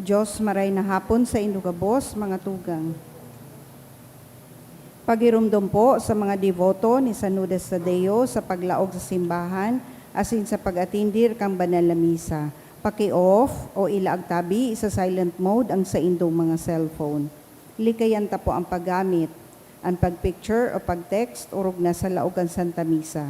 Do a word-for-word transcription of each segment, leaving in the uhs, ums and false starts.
Diyos, maray na hapon saindo gabos, mga tugang. Pagiromdom po sa mga deboto ni San Judas Tadeo sa paglaog sa simbahan asin sa pag-atindir kan banal na misa. Paki-off o ilaag tabi sa silent mode ang saindong mga cellphone. Likayan ta po ang paggamit, an pag-picture o pag-text orog na sa laog kan Santa Misa.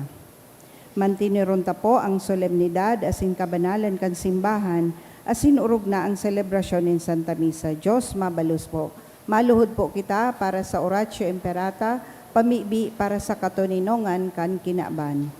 Mantineron ta po ang solemnidad asin kabanalan kan simbahan, asin orog na ang selebrasyon nin Santa Misa. Diyos mabalos po. Maluhod po kita para sa Oratio Imperata, pamibi para sa katoninongan kan kinaban.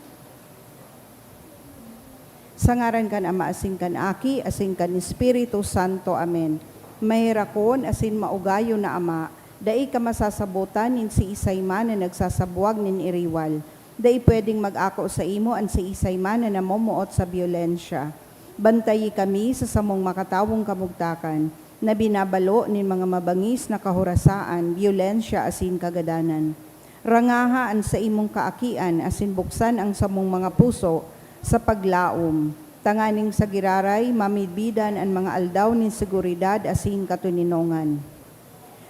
Sa ngaran kan Ama, asin kan Aki, asin kan Espiritu Santo. Amen. Maherakon asin maugayon na Ama, dai ka masasabotan nin siisay man na nagsasabwag nin iriwal. Dai pwedeng mag-ako saimo an siisay man na namomoot sa byolensya. Bantayi kami sa samong makatawong kamugtakan, na binabalo nin mga mabangis na kahorasaan, byolensya asin kagadanan. Rangaha an saimong kaakian asin buksan ang samong mga puso sa paglaom, tanganing sa giraray mamidbidan an mga aldaw nin seguridad asin katoninongan.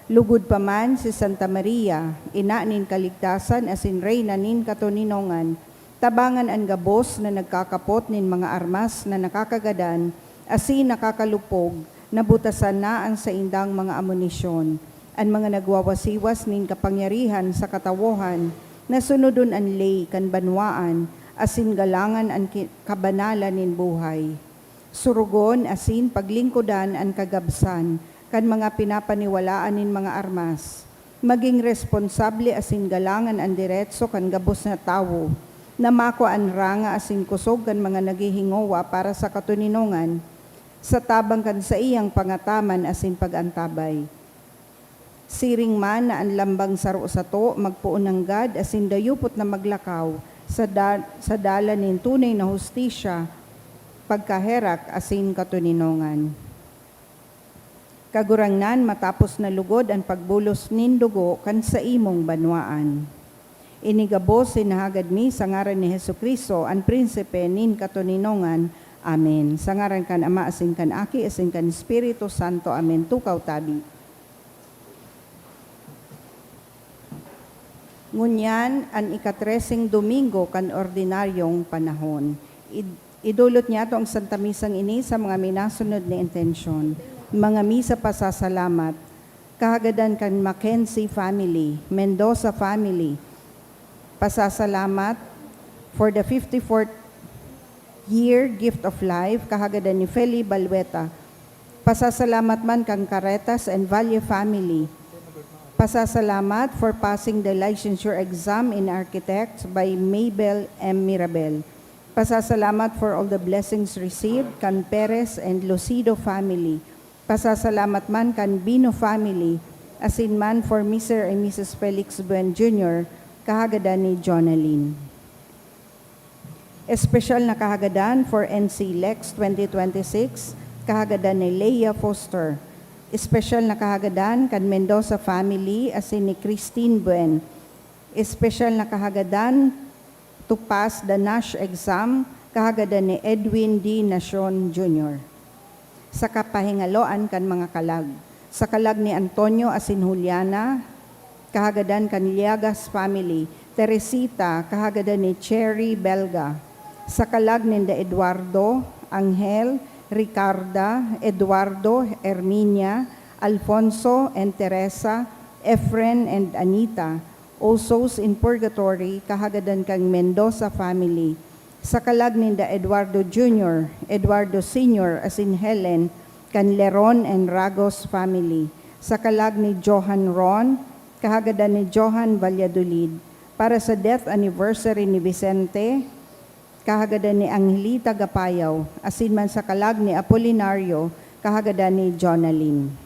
Lugod pa man si Santa Maria, ina nin kaligtasan asin reyna nin katoninongan, tabangan an gabos na nagkakapot nin mga armas na nakakagadan asin nakakalupog, nabutasan na an saindang mga amunisyon. An mga nagwawasiwas nin kapangyarihan sa katawohan, na sunodon an ley kan banwaan asin galangan an ki-, kabanalan nin buhay. Surugon asin paglingkodan an kagabsan kan mga pinapaniwalaan nin mga armas. Maging responsable asin galangan an deretso kan gabos na tawo, na makua an ranga asin kusog kan mga naghihingowa para sa katoninongan, sa tabang kan saiyang pangataman asin pag-antabay. Siring man na an lambang saro sato magpoon nanggad asin dayupot na maglakaw sa da-, sa dalan nin tunay na hustisya, pagkaherak asin katoninongan. Kagurangnan, matapos na lugod an pagbulos nin dugo kan saimong banwaan. Ini gabos sinahagad mi sa ngaran ni Jesu-Cristo, an Prinsipe nin katoninongan. Amen. Sa ngaran kan Ama, asin kan Aki, asin kan Espiritu Santo. Amen. Tukaw tabi. Ngunyan, an ikatreseng Domingo kan ordinaryong panahon. Id-, idulot niyato ang Santa Misang ini sa mga minasunod na intensyon. Mga misa pasasalamat, kahagadan kan Mackenzie family, Mendoza family, pasasalamat for the fifty-fourth year, gift of life, kahagadan ni Feli Balueta. Pasasalamat man kan Carretas and Valle family. Pasasalamat for passing the licensure exam in architects by Mabel M. Mirabel. Pasasalamat for all the blessings received kan Perez and Lucido family. Pasasalamat man kan Bino family, asin man for Mister and Missus Felix Buen Junior, kahagadan ni Jonalyn. Espesyal na kahagadan for N C Lex twenty twenty-six, kahagadan ni Leia Foster. Espesyal na kahagadan kan Mendoza family asin ni Christine Buen. Espesyal na kahagadan to pass the NASH exam, kahagadan ni Edwin D. Nacion Junior. Sa kapahingaloan kan mga kalag. Sa kalag ni Antonio asin Juliana, kahagadan kan Liagas family. Teresita, kahagadan ni Cherry Belga. Sa kalag ninda Eduardo, Angel, Ricarda, Eduardo, Herminia, Alfonso, and Teresa, Efren, and Anita. O Souls in Purgatory, kahagadan kan Mendoza family. Sa kalag ninda Eduardo Junior, Eduardo Senior, asin Helen, kan Leron and Ragos family. Sa kalag ni Johan Ron, kahagadan ni Johan Valladolid. Para sa death anniversary ni Vicente, kahagadan ni Angelita Gapayaw, asin man sa kalag ni Apolinario, kahagadan ni Jonalyn.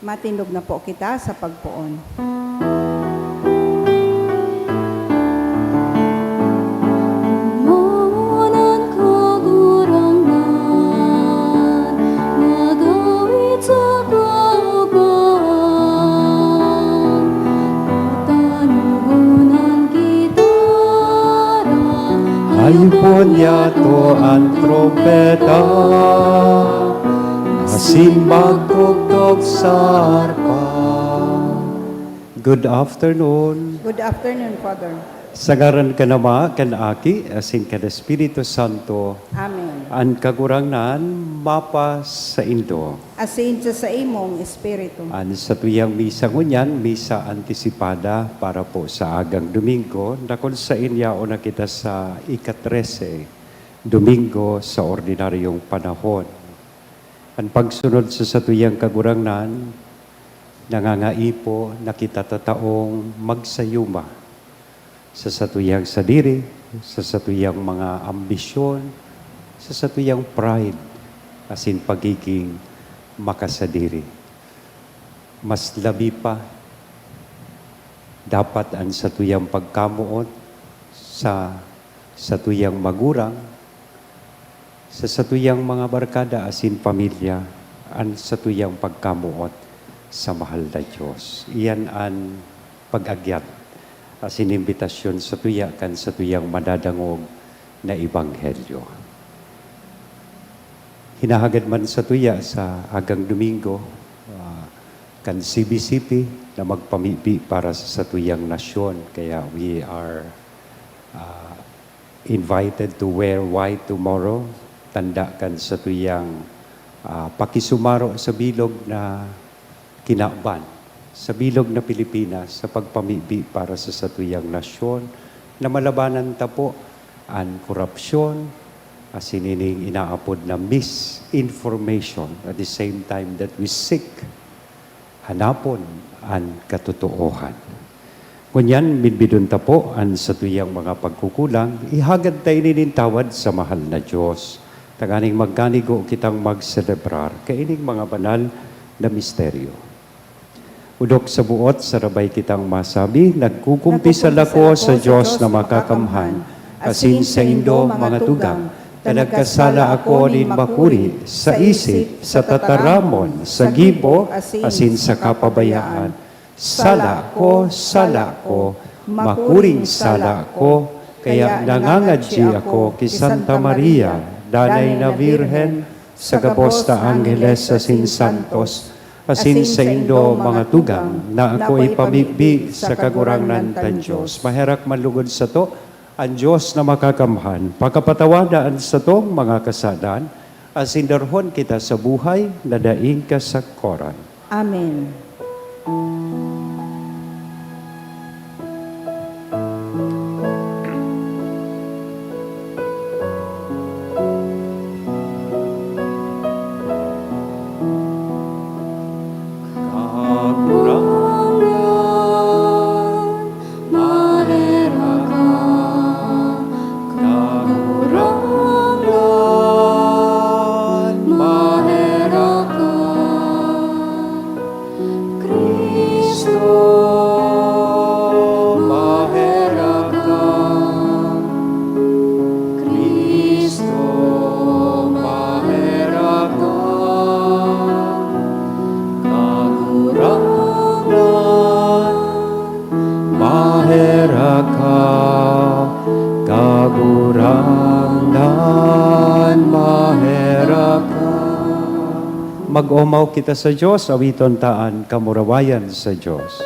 Matindog na po kita sa pagpoon. Moon an Kagurangnan, nag-awit sa kaogmahan, patanogon an gitara, hayopon niyato an trompeta, asin magtugtog sa arpa. Good afternoon. Good afternoon, Father. Sa ngaran kan Ama, kan Aki, asin kan Espiritu Santo. Amen. An Kagurangnan mapasaindo. Asin sa saimong espiritu. An satuyang misa ngunyan, misa antisipada para po sa agang Domingo, na kun saen yaon na kita sa ika-trese, Domingo sa ordinaryong panahon. An pagsunod sa satuyang Kagurangnan, nangangaipo na kita tataong magsayuma sa satuyang sadiri, sa satuyang mga ambisyon, sa satuyang pride, asin pagiging makasadiri. Mas labi pa, dapat an satuyang pagkamoot sa satuyang magurang, sa satuyang mga barkada asin pamilya, an satuyang pagkamoot sa mahal na Dios. Iyan an pag-agyat asin imbitasyon satuya kan satuyang madadangog na ebanghelyo. Hinahagad man satuya sa agang Domingo, ah, kan C B C P na magpamibi para sa satuyang nasyon. Kaya we are, ah, invited to wear white tomorrow, tanda kan satuyang, ah, pakisumaro sa bilog na kinaban, sa bilog na Pilipinas, sa pagpamibi para sa satuyang nasyon, na malabanan ta po an korupsyon, asin ining inaapod na misinformation, at the same time that we seek hanapon an katotoohan. Ngunyan, midbidon ta po an satuyang mga pagkukulang, ihagad ta ini nin tawad sa mahal na Dios, tanganing magkanigo kitang magselebrar kaining mga banal na misteryo. Odok sa buot, sarabay kitang masabi, nagkukumpisal ako sa Dios na makakamhan, asin saindo, mga tugang, ta nagkasala ako nin makuri, sa isip, sa tataramon, sa gibo, asin sa kapabayaan. Sala ko, sala ko, makuring sala ko, kaya nangangadyi ako ki Santa Maria, Danay na Birhen, sa gabos na angheles asin santos, asin saindo, mga tugang, na ako ipamibi sa Kagurangnan kan Dios. Maherak man lugod sato, an Dios na makakamhan pakapatawada an satong mga kasadan, asin darhon kita sa buhay na daing kasakoran. Amen. Kagurangnan, maherak ka. Kagurangnan, maherak ka. Cristo, maherak ka. Cristo, maherak ka. Kagurangnan, maherak ka. Kagurangnan, maherak ka. Mag-omaw kita sa Dios, awiton ta an kamurawayan sa Dios.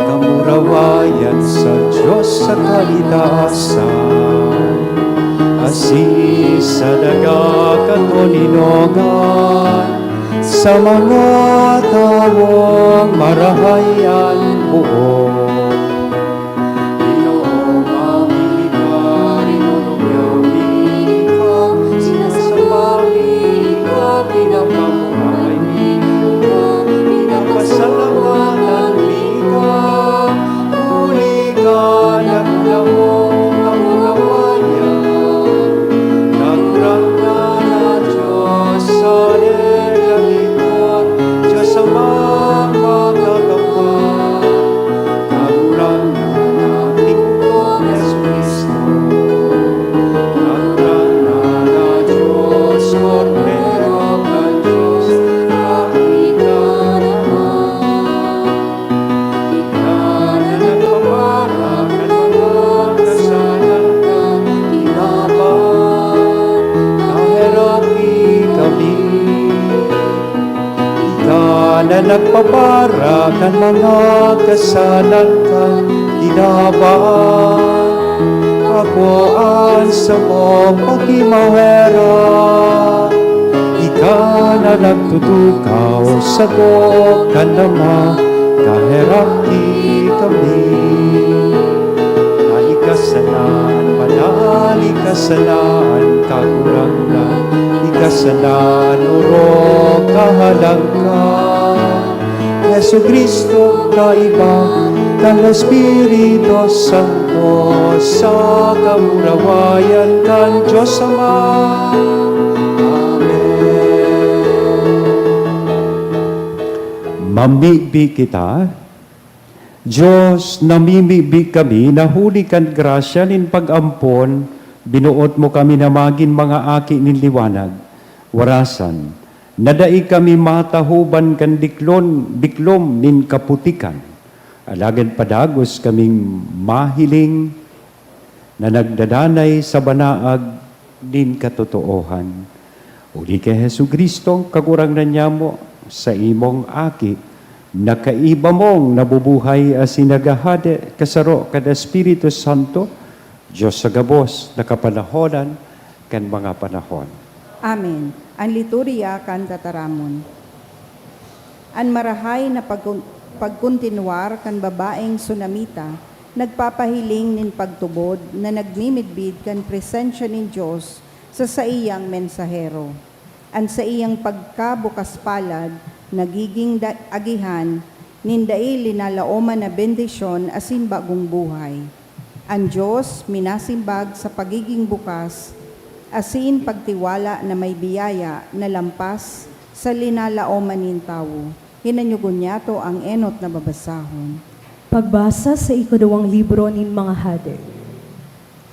Kamurawayan sa Dios sa kaitaasan, asin sa daga katoninongan, sa mga tawong marahay an buot. Ginoo, mahiling ka, rinurugyaw mi ka, sinasamba mi ka, pinapamuhay mi ka, pinapasalamatan mi ka, huli ka nagdamo, kamurawayan, kagurangnan na Dios. Rakan mga kasalan kan kinaban, ako an samo pagkimaherak. Ika na nagtutukaw, sako kan Ama, kaherak ki kami. Na ika sana an banal, ika sana an Kagurangnan, ika sana an orog, kahalangkahan. Jesu-Cristo, kaiba kan Espiritu Santo, sa kamurawayan kan Dios Ama. Amen. Mamibi kita. Dios, namimibi kami na huli kan grasya nin pag-ampon, binoot mo kami na magin mga aki nin liwanag. Warasan, na dai kami matahoban kan diklon, diklom nin kaputikan. Alagad padagos kaming mahiling na nagdadanay sa banaag nin katotoohan. Huli ki Jesu-Cristo, Kagurangnan nyamo, saimong Aki, na kaiba mong nabubuhay asin naghahade kasaro kan Espiritu Santo, Dios sa gabos na kapanahonan kan mga panahon. Amen. An liturya kan tataramon. An marahay na pagkon-, pagkontinwar kan babaeng Sunamita nagpapahiling nin pagtubod na nagmimidbid kan presensya nin Dios sa saiyang mensahero. An saiyang pagkabukas palad nagiging da-, agihan nin dai linalaoman na bendisyon asin bagong buhay. An Dios minasimbag sa pagiging bukas asin pagtiwala na may biyaya na lampas sa linalaoman nin tawo. Hinanyogon niyato ang enot na babasahon. Pagbasa sa ikaduwang libro nin mga Hade.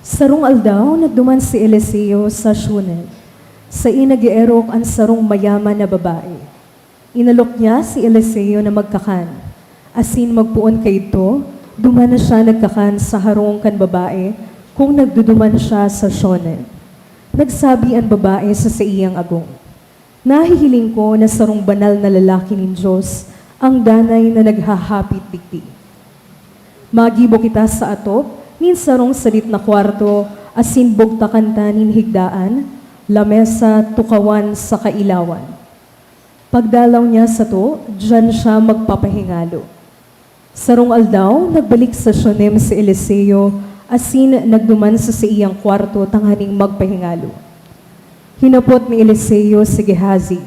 Sarong aldaw, nagduman si Eliseo sa Shunem. Saen nag-eerok an sarong mayaman na babae. Inalok niya si Eliseo na magkakan. Asin magpoon kaidto, duman na siya nagkakan sa harong kan babae, kung nagduduman siya sa Shunem. Nagsabi an babae sa saiyang agom, "Nahihiling ko na sarong banal na lalaki nin Dios ang danay na naghahapit digdi. Magibo kita sa atop nin sarong sadit na kwarto asin bugtakan ta nin higdaan, lamesa, tukawan, saka ilawan. Pagdalaw niya sato, diyan siya magpapahingalo." Sarong aldaw, nagbalik sa Shunem si Eliseo asin nagduman sa saiyang kwarto tanganing magpahingalo. Hinapot ni Eliseo si Gehazi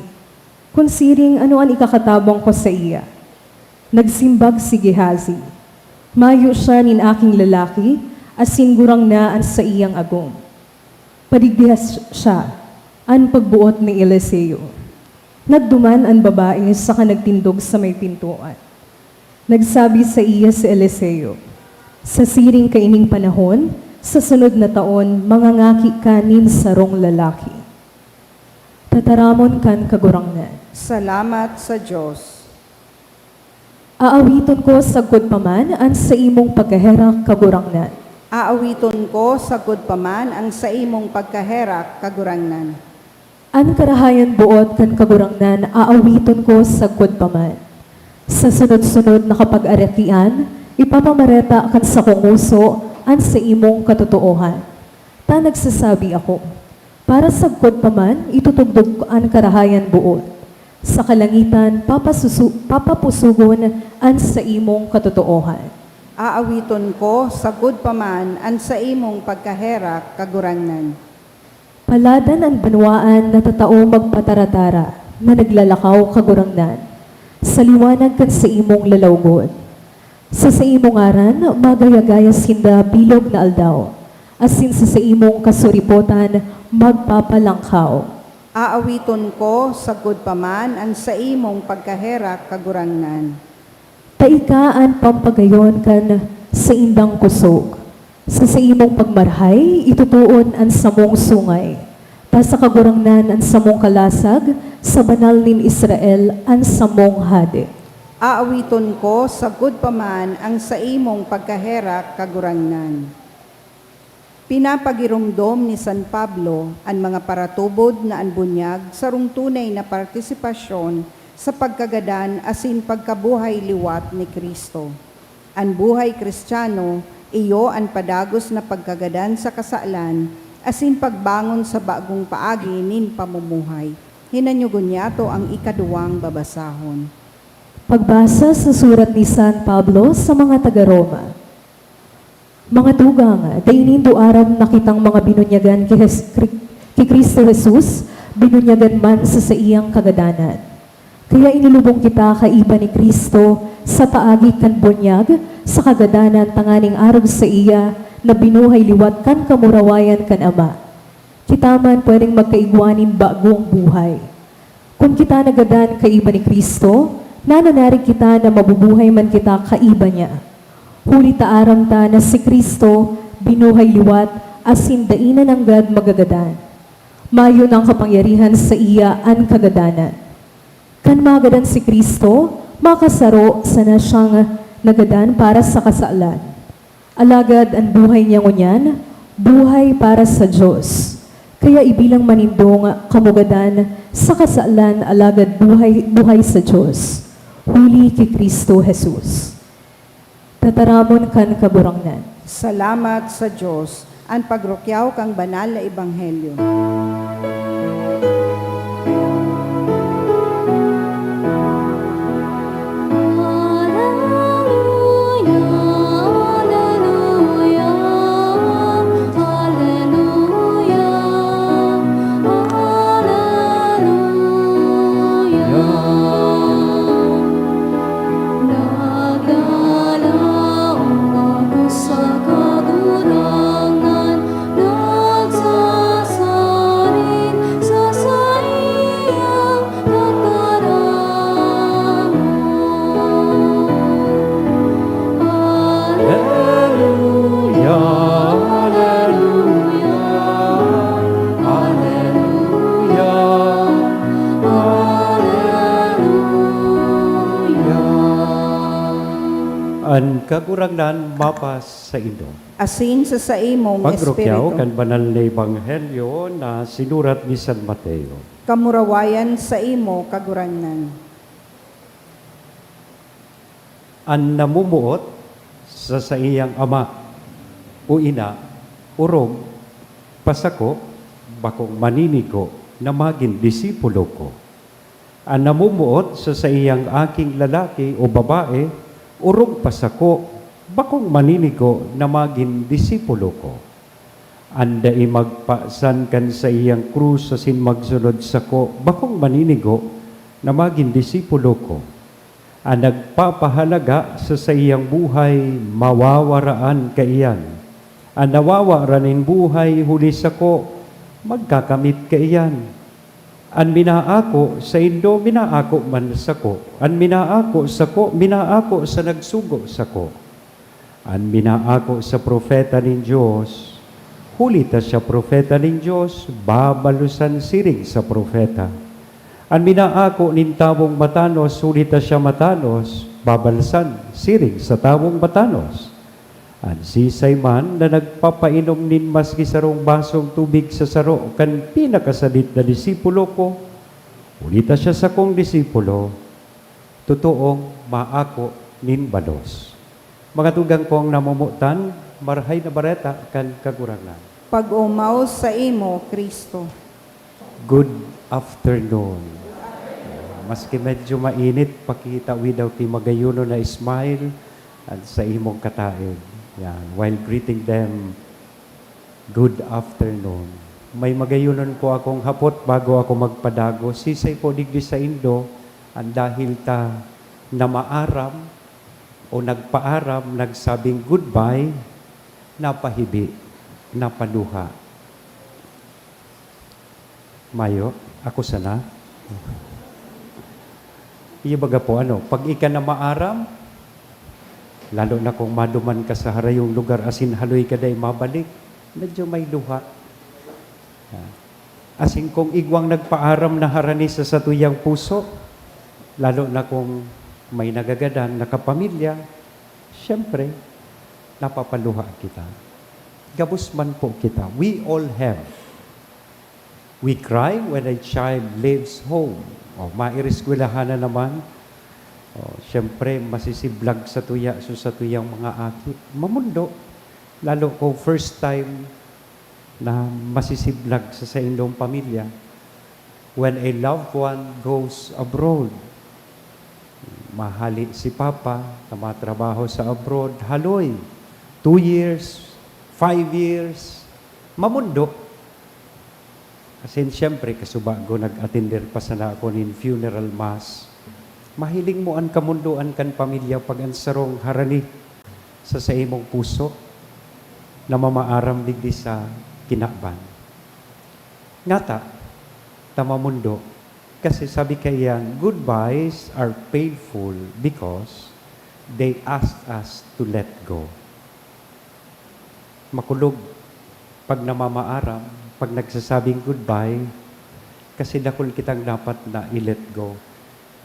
kun siring ano an ikakatabang ko saiya. Nagsimbag si Gehazi, "Mayo siya nin aking lalaki, asin gurang na an saiyang agom." Padigdi siya, an pagboot ni Eliseo. Nagduman an babae saka nagtindog sa may pintoan. Nagsabi saiya si Eliseo, "Sa siring kaining panahon, sa sunod na taon, mangangaki ka nin sarong lalaki." Tataramon kan Kagurangnan. Salamat sa Dios. Aawiton ko sagkod pa man an saimong pagkaherak, Kagurangnan. Aawiton ko sagkod pa man ang saimong pagkaherak, Kagurangnan. An karahayan boot kan Kagurangnan aawiton ko sagkod pa man. Sa sunod-sunod na kapag-arakian, ipapamareta kan sakong ngoso an saimong katotoohan. Ta nagsasabi ako, "Para sagkod pa man, itutugdok ko an karahayan boot." Sa kalangitan, papasusu-, papapusogon an saimong katotoohan. Aawiton ko sagkod pa man an saimong pagkaherak, Kagurangnan. Paladan an banwaan na tataong magpataratara, na naglalakaw, Kagurangnan, sa liwanag kan saimong lalawgon. Sa saimong ngaran, magaya-gaya sinda bilog na aldaw, asin sa saimong kasuripotan magpapalangkaw. Aawiton ko sagkod pa man an saimong pagkaherak, Kagurangnan. Ta ika an pampagayon kan saindang kosog. Sa saimong pagmarahay, itutoon an samong sungay. Ta sa Kagurangnan an samong kalasag, sa Banal nin Israel an samong Hade. Aawiton ko sagkod pa man ang saimong pagkaherak, Kagurangnan. Pinapagiromdom ni San Pablo an mga paratubod na an bunyag sarong tunay na partisipasyon sa pagkagadan asin pagkabuhay liwat ni Cristo. An buhay Cristiano iyo an padagos na pagkagadan sa kasalan asin pagbangon sa bagong paagi nin pamumuhay. Hinanyogon niyato ang ikaduwang babasahon. Pagbasa sa surat ni San Pablo sa mga taga-Roma. Mga tugang, dai nindo aram na kitang mga binunyagan ki Jes-, Kri-, ki Cristo Jesus, binunyagan man sa saiyang kagadanan. Kaya inilubong kita kaiba ni Cristo sa paagi kan bunyag sa kagadanan, tanganing arog saiya na binuhay liwat kan kamurawayan kan Ama. Kita man pwedeng magkaigwa nin bagong buhay. Kun kita nagadan kaiba ni Cristo, nananarig kita na mabubuhay man kita kaiba niya. Huli ta aram ta na si Cristo binuhay liwat asin dai na nanggad magagadan. Mayo nang kapangyarihan saiya an kagadanan. Kan magadan si Cristo, makasaro sana siyang nagadan para sa kasalan. Alagad an buhay niya ngunyan, buhay para sa Dios. Kaya ibilang man nindong kamugadan sa kasalan, alagad buhay, buhay sa Dios, huli ki Cristo Jesus. Tataramon kan Kagurangnan. Salamat sa Dios. An pagrukyaw kan banal na ebanghelyo. Nagdalaw ako sa Kagurangnan, nagsasarin sa saiyang tataramon. Aleluya, aleluya, aleluya, aleluya. An Kagurangnan mapas saindo. Asin sa saimong Pagrukyaw espiritu. Kan banal na ebanghelyo na sinurat ni San Mateo. Kamurawayan saimo, Kagurangnan. An namumuot sa saiyang ama o ina, orog, pasako, bakong maninigo na magin disipulo ko. An namumuot sa saiyang aking lalaki o babae, orog pa sako, bakong maninigo na magin disipulo ko. An dai magpasan kan saiyang krus asin magsunod sako, bakong maninigo na magin disipulo ko. An nagpapahalaga sa saiyang buhay, mawawaraan kaiyan. An nawawaran nin buhay huli sako, magkakamit kaiyan. An minaako saindo, minaako man sako. An minaako sako, minaako sa nagsugo sako. An minaako sa propeta nin Dios, huli ta siya propeta nin Dios, babalosan siring sa propeta. An minaako nin tawong matanos, huli ta siya matanos, babalsan siring sa tawong matanos. An siisay man na nagpapainom nin maski sarong basong tubig sa saro kan pinakasadit na disipulo ko, huli ta siya sakong disipulo, totoong maako nin balos. Mga tugang kong namomotan, Marahay na Bareta kan Kagurangnan. Pag-omaw saimo, Cristo. Good afternoon. Maski medyo mainit, pakita without the magayonon na smile at sa imong kataed. Yan, while greeting them, good afternoon. May magayonon po akong hapot bago ako magpadagos. Sisay po digdi saindo, an dahil ta namaaram o nagpaaram, nagsabing goodbye, napahibi, napaluha. Mayo, ako sana. Iyo baga po, ano, pag ika namaaram, lalo na kung maduman ka sa harayong lugar asin haloy ka dai mabalik, medyo may luha. Ah. Asin kung igwang nagpaaram na harani sa satuyang puso, lalo na kung may nagagadan na kapamilya, siyempre, napapaluha kita. Gabos man po kita. We all have. We cry when a child leaves home. O, maireskwelahan na naman. O, siyempre, masisiblag sa tuya, so sa tuyang mga aki. Mamundo. Lalo kung first time na masisiblag sa saindong pamilya. When a loved one goes abroad, mahali si Papa na matrabaho sa abroad, haloy, two years, five years, mamundo. Asin siyempre, kasubago nag-atender pa sana ako nin funeral mass. Mahiling mo an kamundoan kan pamilya pag an sarong harani sa saimong puso na mamaaram digdi sa kinaban. Ngata, ta mamundo, kasi sabi kaiyan, "Goodbyes are painful because they ask us to let go." Makulog pag namamaaram, pag nagsasabing goodbye, kasi dakul kitang dapat na i-let go.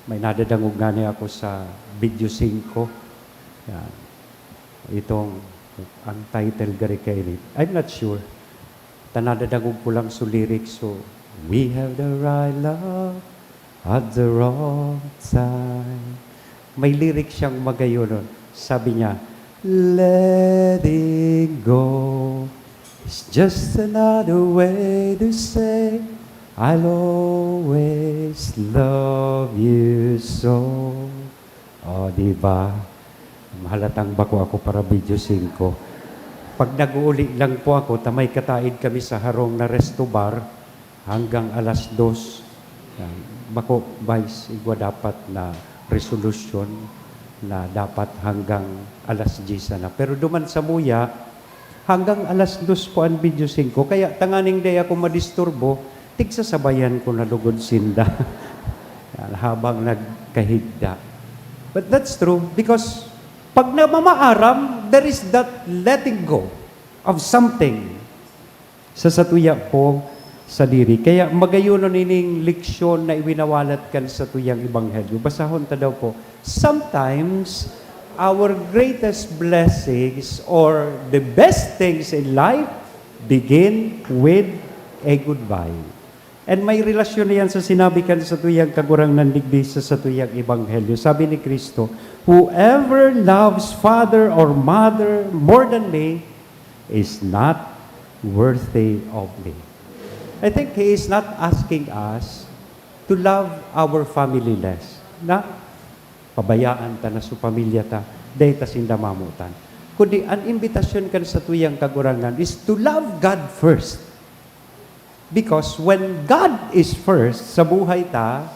May nadadangog ngani ako sa Video singko. Yan. Itong, ang title gari kaini, I'm not sure. Ta nadadangog ko lang so lyrics, so, "We have the right love at the wrong time." May lyrics siyang magayon. Sabi niya, "Letting go is just another way to say I'll always love you so." O, di ba? Mahalatang bako ako para Video singko. Pag nag-uuli lang po ako, ta may kataid kami sa harong na resto bar hanggang alas dos. Yan. Bako, Vice, igwa dapat na resolusyon na dapat hanggang alas diyes na. Pero duman sa muya, hanggang alas dos po an Video singko. Kaya tanganing dai ako madisturbo, tigsasabayan ko na lugod sinda. Yan, habang nagkahigda. But that's true because pag namamaaram, there is that letting go of something sa satuya po sadiri. Kaya magayonon ining leksyon na iwinawalat kan satuyang ebanghelyo. Basahon ta daw po. Sometimes, our greatest blessings or the best things in life begin with a goodbye. And may relasyon na yan sa sinabi kan satuyang Kagurangnan digdi sa satuyang ebanghelyo. Sabi ni Cristo, "Whoever loves father or mother more than me is not worthy of me." I think he is not asking us to love our family less. Na, pabayaan ta na so pamilya ta, dai ta sinda mamotan. Kundi an imbitasyon kan satuyang Kagurangnan is to love God first. Because when God is first sa buhay ta,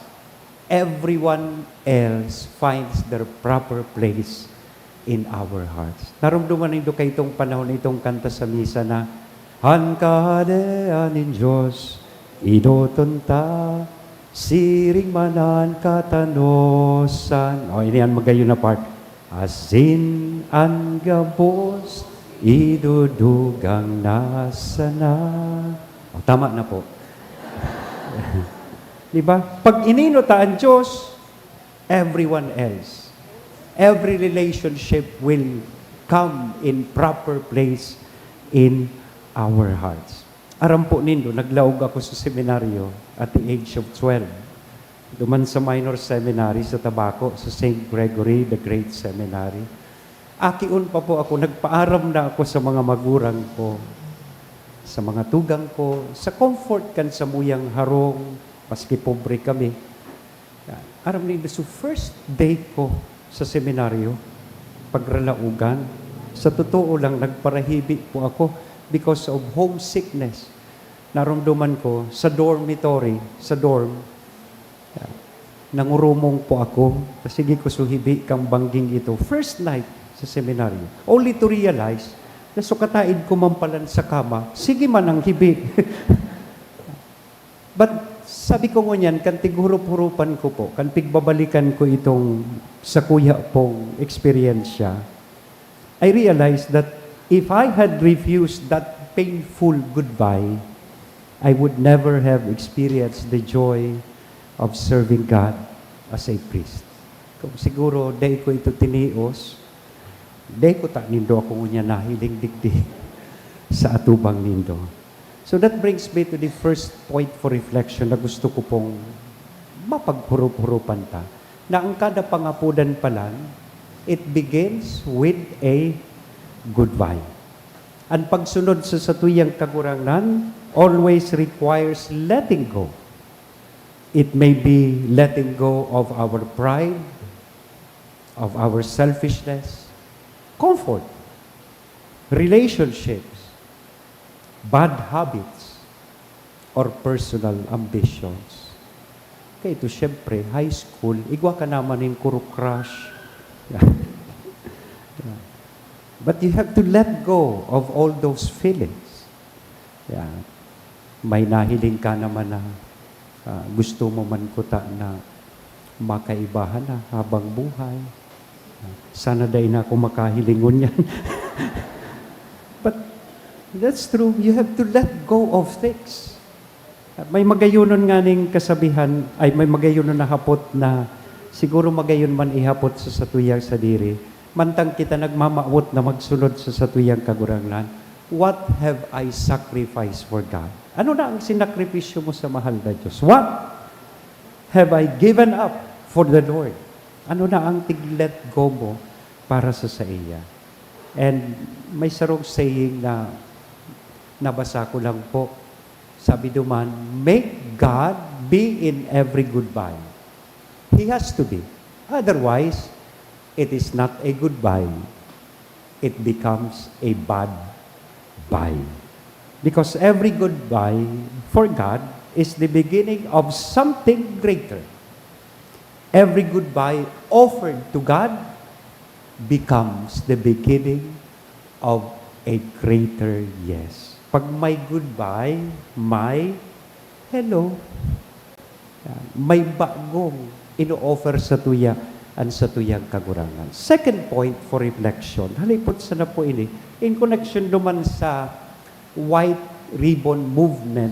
everyone else finds their proper place in our hearts. Naromdoman nindo kaitong panahon itong kanta sa misa na, "An Kahadean nin Dios, enoton ta, siring man an katanosan." O, ini an magayon na part. "Asin an gabos, idudugang na sana." O, tama na po. Di ba? Pag inino ta an Diyos, everyone else, every relationship will come in proper place in our hearts. Aram po nindo, naglaog ako sa seminaryo at the age of twelve. Duman sa minor seminary sa Tabaco, sa Saint Gregory the Great Seminary. Akion pa po ako, nagpaaram na ako sa mga magurang ko, sa mga tugang ko, sa comfort kan samuyang harong, maski pobre kami. Yan. Aram nindo, so first day ko sa seminaryo, pagralaogan, sa totoo lang, nagparahibi po ako because of homesickness. Naromdoman ko sa dormitory, sa dorm, yan, nangurumong po ako. Tas sige ko, "So, hibi kang bangging ito." First night sa seminaryo. Only to realize na so kataid ko man palan sa kama, sige man ang hibi. But sabi ko ngunyan, kan tighurup-hurupan ko po, kan pigbabalikan ko itong sakuya pong eksperyensya, I realized that if I had refused that painful goodbye, I would never have experienced the joy of serving God as a priest. Kung siguro dai ko ito tinios, dai ko ta nindo ako ngunyan nahiling digdi sa atubang nindo. So that brings me to the first point for reflection na gusto ko pong mapaghurup-hurupan ta, na ang kada pangapodan pa lang, it begins with a goodbye. Ang pagsunod sa satuyang Kagurangnan always requires letting go. It may be letting go of our pride, of our selfishness, comfort, relationships, bad habits, or personal ambitions. Kaya ito, siyempre, high school, igwa ka naman nin kuro-crush. But you have to let go of all those feelings. Yeah. May nahiling ka naman na, ah, gusto mo man kuta na makaibahan na habang buhay. Sana dai na ako makahiling ngunyan. But that's true. You have to let go of things. May magayonon nga ning kasabihan, ay, may magayonon na hapot na siguro magayon man ihapot sa satuyang sadiri. Mantang kita nagmamawot na magsunod sa satuyang Kagurangnan, "What have I sacrificed for God?" Ano na ang sinakripisyo mo sa mahal na Diyos? What have I given up for the Lord? Ano na ang tig-let go mo para sa saiya? And may sarong saying na nabasa ko lang po. Sabi duman, "Make God be in every goodbye." He has to be. Otherwise, it is not a goodbye. It becomes a bad bye. Because every goodbye for God is the beginning of something greater. Every goodbye offered to God becomes the beginning of a greater yes. Pag may goodbye, may hello. Yan. May bagong ino-offer satuya an satuyang Kagurangnan. Second point for reflection, halipot sana po ini, in connection duman sa White Ribbon Movement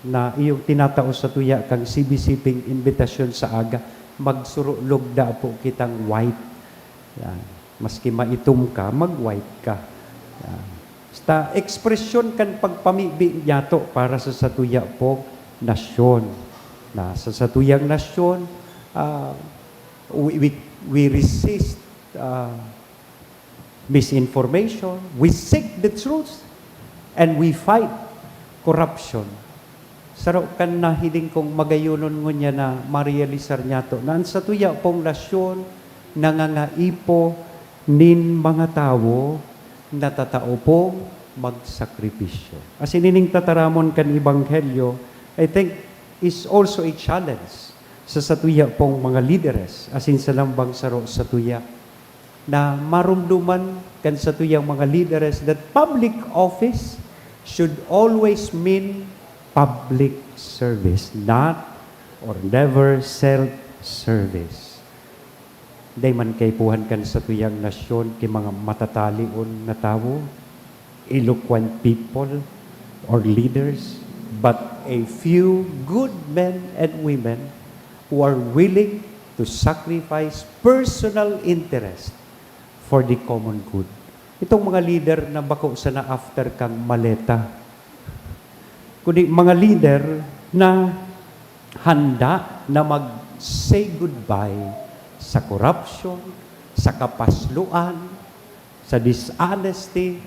na iyong tinatao satuya kan C B C P ing imbitasyon sa aga, magsurulog da po kitang white. Yan. Maski maitom ka, mag-white ka. Yan. Basta ekspresyon kan pagpamibi niyato para sa satuya pong nasyon. Na sa satuyang nasyon, ah, we, we, we resist, ah, misinformation, we seek the truth, and we fight corruption. Saro kan nahiling kong magayonon ngunyan na marealisar niyato na an satuya pong nasyon nangangaipo nin mga tawo na tatao pong magsakripisyo. Asin ining tataramon kan Ebanghelyo, I think, is also a challenge sa satuya pong mga lideres, asin sa lambang saro satuya, na maromdoman kan satuyang mga lideres that public office should always mean public service, not or never self-service. Dai man kaipuhan kan satuyang nasyon ki mga matatalion na tawo, eloquent people, or leaders, but a few good men and women who are willing to sacrifice personal interest for the common good. Itong mga leader na bako sana after kang maleta, kundi mga leader na handa na mag-say goodbye sa corruption, sa kapasloan, sa dishonesty,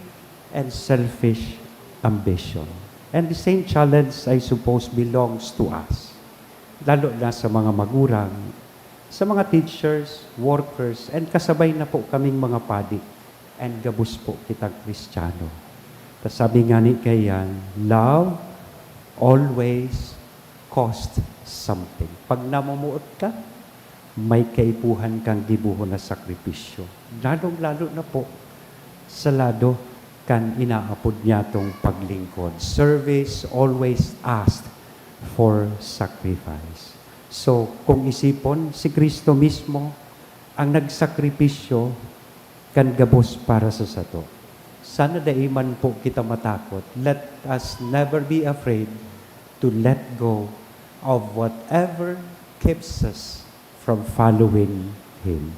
and selfish ambition. And the same challenge, I suppose, belongs to us, lalo na sa mga magurang, sa mga teachers, workers, and kasabay na po kaming mga padi and gabos po kitang Kristiyano. Ta sabi nga ni kaiyan, "Love always cost something." Pag namumuot ka, may kaipuhan kang gibohon na sakripisyo. Lalong-lalo na po sa lado kan inaapod niyatong paglingkod. Service always asked for sacrifice. So, kung isipon, si Kristo mismo ang nagsakripisyo kan gabos para sa sato. Sana dai man po kita matakot. Let us never be afraid to let go of whatever keeps us from following Him.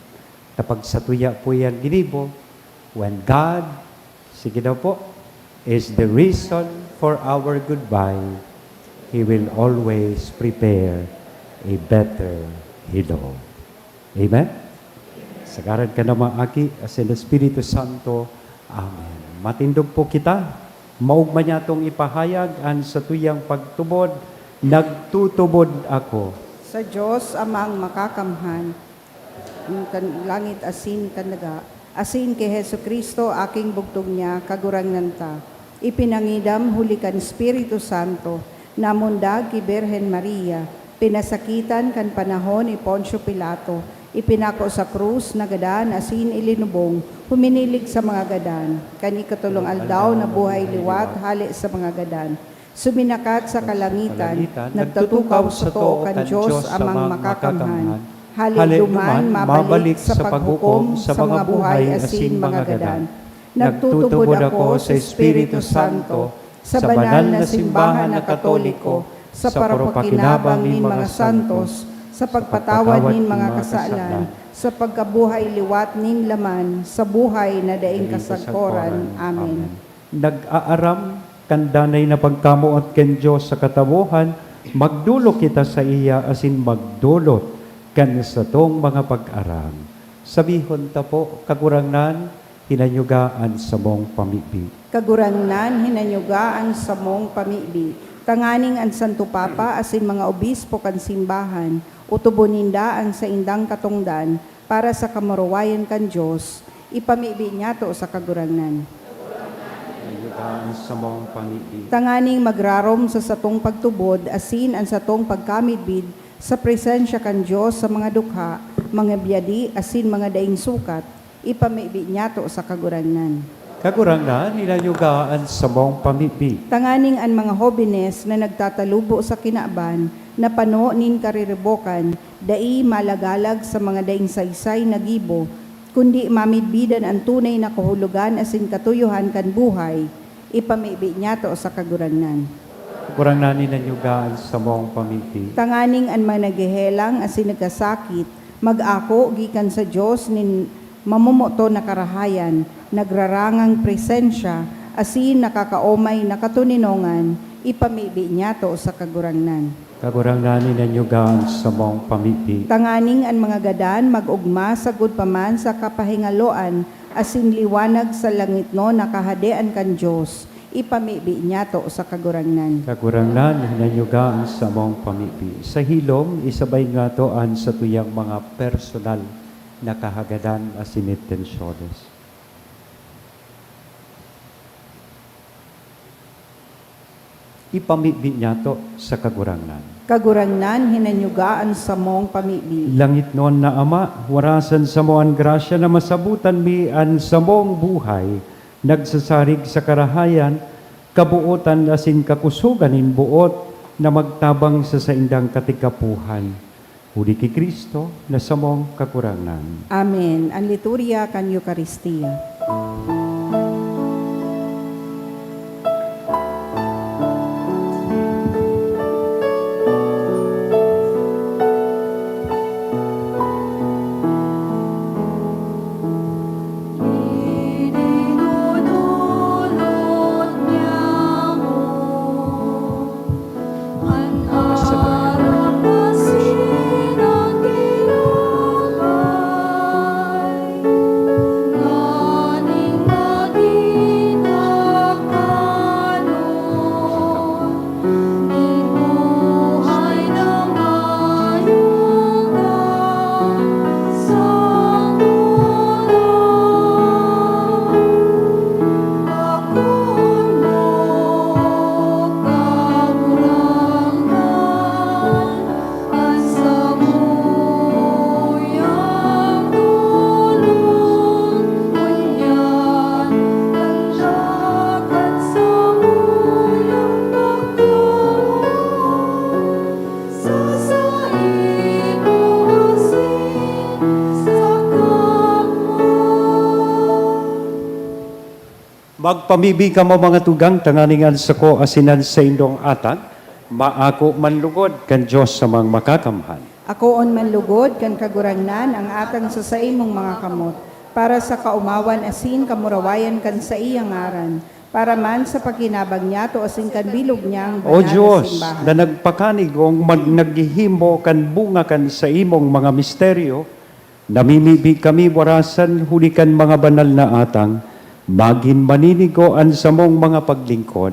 Kapag satuya po yan ginibo, when God, sige daw po, is the reason For our goodbye, He will always prepare a better hello. Amen? Sa ngaran kan Ama, Aki, asin Espiritu Santo. Amen. Matindog po kita. Maogma niyatong ipahayag an satuyang pagtubod, "Nagtutubod ako." Sa Dios Amang Makakamhan, kan langit asin kan daga, asin ki Jesu-Cristo, aking bugtong niya, Kagurangnan ta. Ipinangidam huli kan Espiritu Santo, namundag ki Birhen Maria, pinasakitan kan panahon ni Poncio Pilato, ipinako sa krus, nagadan asin ilinubong, huminilig sa mga gadan. Kan ikatolong aldaw, nabuhay liwat hale sa mga gadan. Suminakat sa kalangitan, nagtutukaw sa too kan Dios Amang Makakamhan. Hale duman, mabalik sa paghukom sa mga buhay asin mga gadan. Nagtutubod ako sa Espiritu Santo, sa banal na simbahan na Katoliko, sa parapakinabang nin mga santos, sa pagpatawad nin mga kasalan, sa pagkabuhay liwat nin laman, sa buhay na daing kasagkoran. Amen. Nag-aaram kan danay na pagkamoot kan Dios sa katawohan, magdolok kita saiya asin magdolot kan satong mga pag-aram. Sabihon ta po, "Kagurangnan, hinanyuga an samong pamibi." Kagurangnan, hinanyuga an samong pamibi, tanganing an Santo Papa asin mga obispo kan simbahan, otobon ninda an saindang katongdan para sa kamurawayan kan Dios. Ipamibi niyato sa Kagurangnan. Hinanyuga an samong pamibi. Tanganing magrarom sa satong pagtubod asin an satong pagkamidbid sa presensya kan Dios sa mga dukha, mga byadi asin mga daing sukat, ipamibi niyato sa Kagurangnan. Kagurangnan, hinanyuga an samong pamibi. Tanganing an mga hobenes na nagtatalubo sa kinaban na pano nin kariribokan, dai malagalag sa mga daing saysay na gibo, kundi mamidbidan an tunay na kahulogan asin katuyohan kan buhay, ipamibi niyato sa Kagurangnan. Kagurangnan, hinanyuga an samong pamibi. Tanganing an mga naghehelang asin nagkasakit mag-ako gikan sa Dios nin mamomoton na karahayan, nagrarangang presensya, asin nakakaomay na katoninongan, ipamibi niyato sa Kagurangnan. Kagurangnan, hinanyuga an samong pamibi. Tanganing an mga gadan mag-ogma sagkod pa man sa kapahingaloan asin liwanag sa langitnon na Kahadean kan Dios, ipamibi niyato sa Kagurangnan. Kagurangnan, hinanyuga an samong pamibi. Sa hilom, isabay ngato an satuyang mga personal na kahagadan asin intensyones. Ipamibi niyato sa Kagurangnan. Kagurangnan, hinanyuga an samong pamibi. Langitnon na Ama, warasan samo an grasya na masabotan mi an samong buhay, nagsasarig sa karahayan, kabootan asin kakusogan nin boot na magtabang sa saindang katigapohan. Huli ki Cristo na samong Kagurangnan. Amen. An liturya kan Eukaristia. Magpamibi kamo, mga tugang, tanganing an sako asin an saindong atang maako man lugod kan Dios Amang Makakamhan. Akoon man lugod kan Kagurangnan ang atang sa saimong mga kamot, para sa kaomawan asin kamurawayan kan saiyang ngaran, Para man sa pakinabang niyato asin kan bilog niyang O banal na Dios, simbahan. Na nagpakanigong mag-, naghihimo kan bunga kan saimong mga misteryo, namimibi kami warasan huli kan mga banal na atang, magin maninigo an samong mga paglingkod,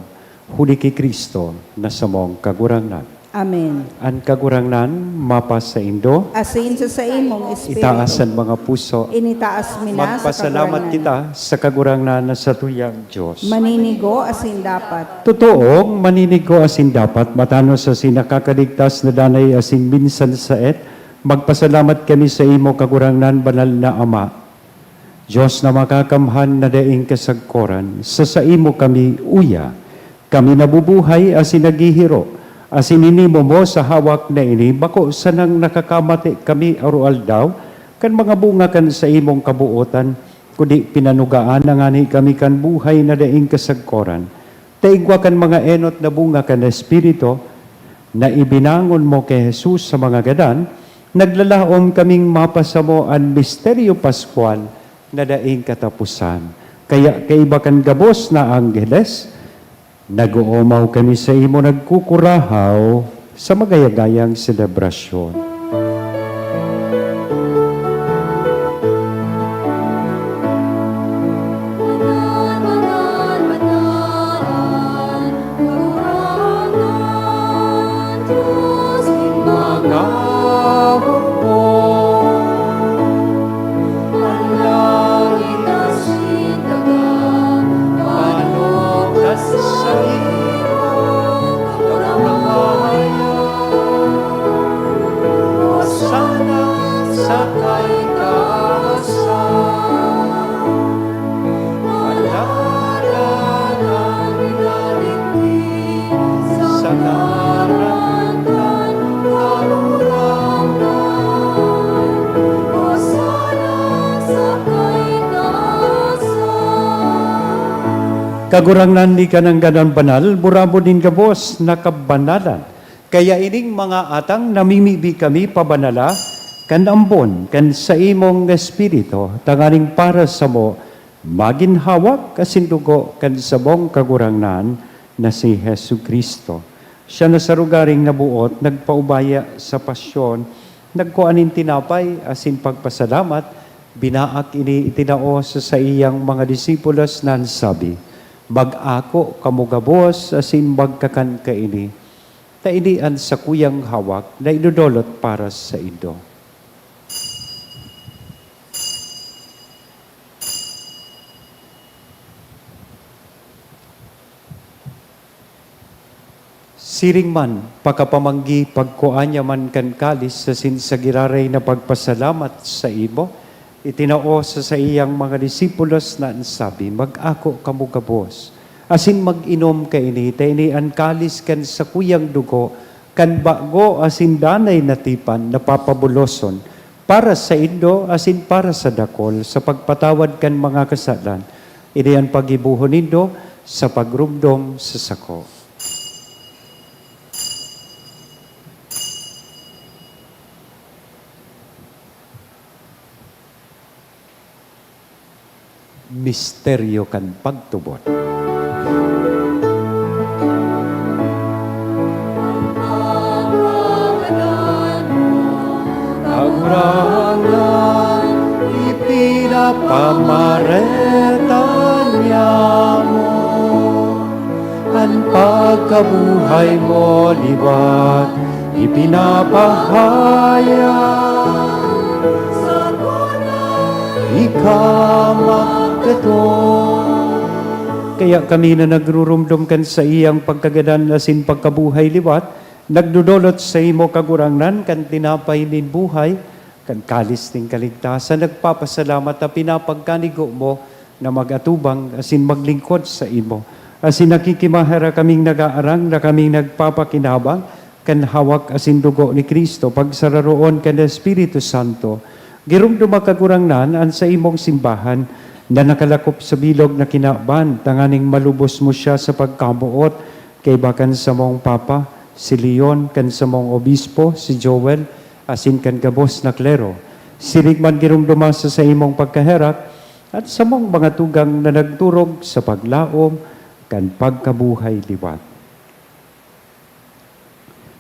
huli ki Cristo na samong Kagurangnan. Amen. An Kagurangnan mapasaindo. Asin sa saimong espiritu. Itaas an mga puso. Initaas mi na sa Magpasalamat Kagurangnan. Kita sa Kagurangnan na satuyang Dios. Maninigo asin dapat. Totoong maninigo asin dapat, matanos asin nakakaligtas na danay asin minsan saet, magpasalamat kami sa imo, Kagurangnan, banal na Ama. Dios na makakamhan na daing kasagkoran, sa saimo kami uya. Kami nabubuhay asin naghihiro, asin ini momo sa hawak na ini, bako sanang nakakamate kami aroaldaw kan mga bunga kan saimong kabuotan, kundi pinanugaan na ngani kami kan buhay na daing kasagkoran, ta igwa kan mga enot na bunga kan Espiritu, na ibinangon mo ki Jesus sa mga gadan, naglalaom kaming mapasamo an misteryo paskwal na daing kataposan. Kaya kaiba kan gabos na angheles, nag-oomaw kami sa imo, nagkukurahaw sa magayagayang selebrasyon. Mga hukbo, an langit asin daga, panukas sa imo kamurahay. Hosana sa kaitaasan. Alalanan an naligtas sa ngaran kan Kagurangnan. Hosana sa kaitaasan. Kagurangnan, ika nanggad an banal, burabod nin gabos na kabanalan. Kaya ining mga atang namimibi kami pabanala kan ambon kan saimong Espiritu, tanganing para samo magin hawak asin dugo kan samong Kagurangnan na si Jesu-Cristo. Siya na sa rogaring naboot, nagpaubaya sa pasyon, nagkua nin tinapay asin pagpasalamat, binaak ini, itinao sa saiyang mga disipulos na an sabi, "Mag-ako kamo gabos asin magkakan kaini, ta ini an sakuyang hawak na idodolot para saindo." Siring man, pakapamanggi, pagkua niya man kan kalis asin sa giraray na pagpasalamat sa imo, itinao sa saiyang mga disipulos na an sabi, "Mag-ako kamo gabos, asin mag-inom kaini, ta ini an kalis kan sakuyang dugo kan bago asin danay na tipan na papabuloson para saindo asin para sa dakul sa pagpatawad kan mga kasalan. Ini an paggibohon nindo sa pagromdom sa sako." Misteryo kan pagtubod. Kagurangnan, ipinapamareta niamo an pagkabuhay mo liwat, ipinapahayag ika magkatong. Kaya kami na nagruromdom kan saiyang pagkagadan asin pagkabuhay liwat, nagdodolot saimo, Kagurangnan, kan tinapay nin buhay, kan kalis nin kaligtasan, nagpapasalamat ta pinapagkanigo mo na mag-atubang asin maglingkod saimo. Asin nakikimaherak kaming nagaarang na kaming nagpapakinabang kan hawak asin dugo ni Cristo, pagsararoon kan Espiritu Santo. Giromdoma, Kagurangnan, an saimong simbahan na nakalakop sa bilog na kinaban, tanganing malubos mo siya sa pagkamoot, kaiba kan samong Papa, si Leon, kan samong Obispo, si Joel, asin kan gabos na klero. Siring man giromdoma sa saimong pagkaherak, at samong mga tugang na nagturog sa paglaom kan pagkabuhay liwat.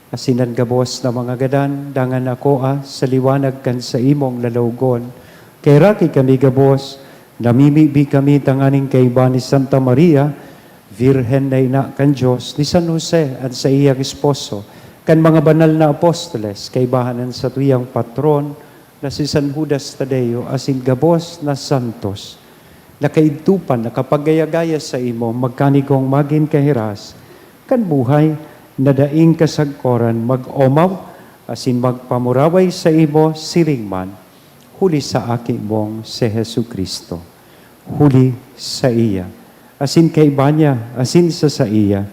Asin an gabos na mga gadan, dangan akoa sa liwanag kan saimong lalawogon. Kaheraki kami gabos, namimibi kami tanganing kaiba ni Santa Maria, Birhen na ina kan Dios, ni San Jose, an saiyang esposo, kan mga banal na apostoles, kaibahan an satuyang patron, na si San Judas Tadeo, asin gabos na santos, na kaidto pa nakapagaya-gaya saimo, magkanigong magin kahiras kan buhay na daing kasagkoran, mag-omaw asin magpamuraway saimo siring man, huli sa Aki mong si Jesu-Cristo. Huli saiya, asin kaiba niya, asin sa saiya,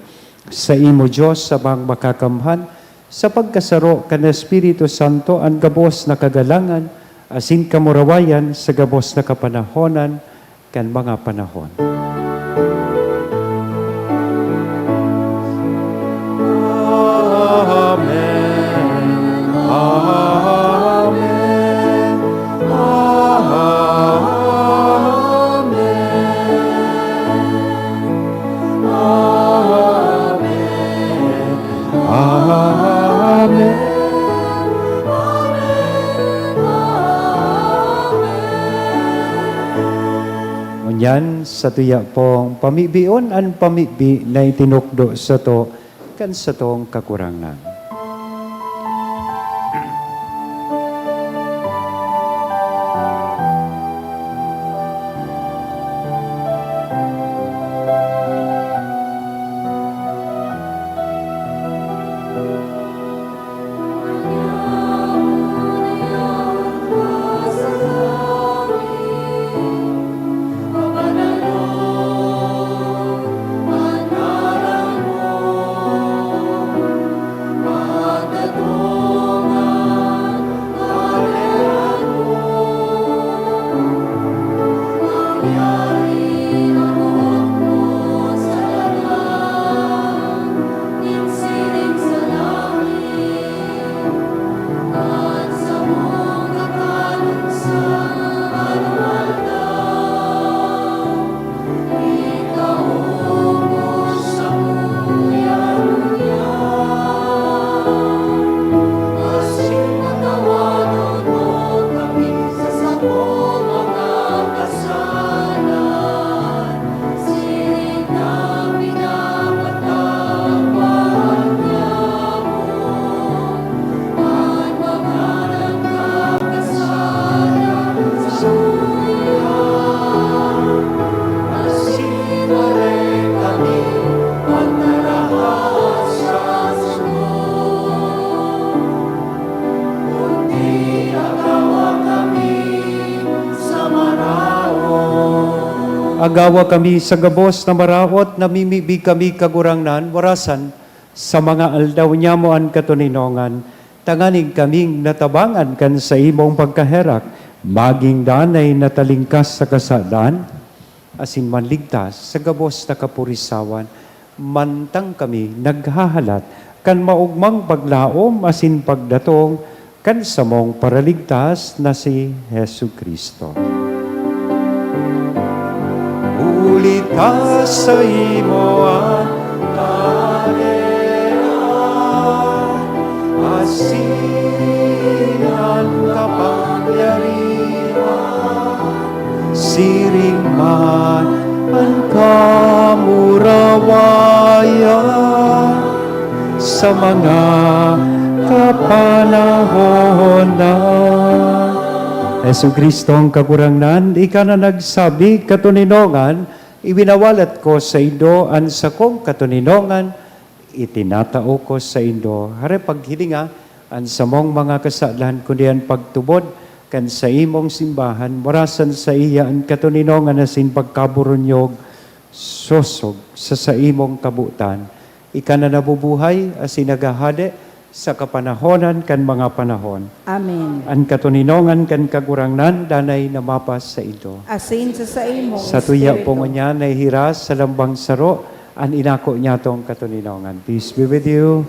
saimo, Dios, Amang Makakamhan, sa pagkasaro kan Espiritu Santo, an gabos na kagalangan asin kamurawayan sa gabos na kapanahonan kan mga panahon. Amen. Amen. Amen. Amen. Amen. Amen. Amen. Ngunyan, satuya pong pamibion an pamibi na itinukdo sato kan satong Kagurangnan. Agawa kami sa gabos na maraot, namimibi kami, Kagurangnan, warasan sa mga aldaw nyamo an katoninongan, tanganing kaming natabangan kan saimong pagkaherak, magin danay na talingkas sa kasadan, asin manligtas sa gabos na kapurisawan, mantang kami naghahalat kan maogmang paglaom asin pagdatong kan samong Paraligtas na si Jesu-Cristo. Huli ta saimo an kahadean, asin an kapangyarihan, siring man an kamurawayan sa mga kapanahonan. Jesu-Cristong Kagurangnan, ika na nagsabi, "Katoninongan, iwinawalat ko saindo an sakong katoninongan, itinatao ko saindo." Hare paghilinga an samong mga kasalan, kundi an pagtubod kan saimong simbahan, marasan saiya an katoninongan asin pagkaburunyog, sosog sa saimong kabotan. Ika na nabubuhay asin naghahade sa kapanahonan kan mga panahon. Amen. An katoninongan kan Kagurangnan danay na mapasaindo. Asin sa saimong Sa tuya espiritu. Po ngunyan nahihiras sa lambang saro an inako niyatong katoninongan. Peace be with you.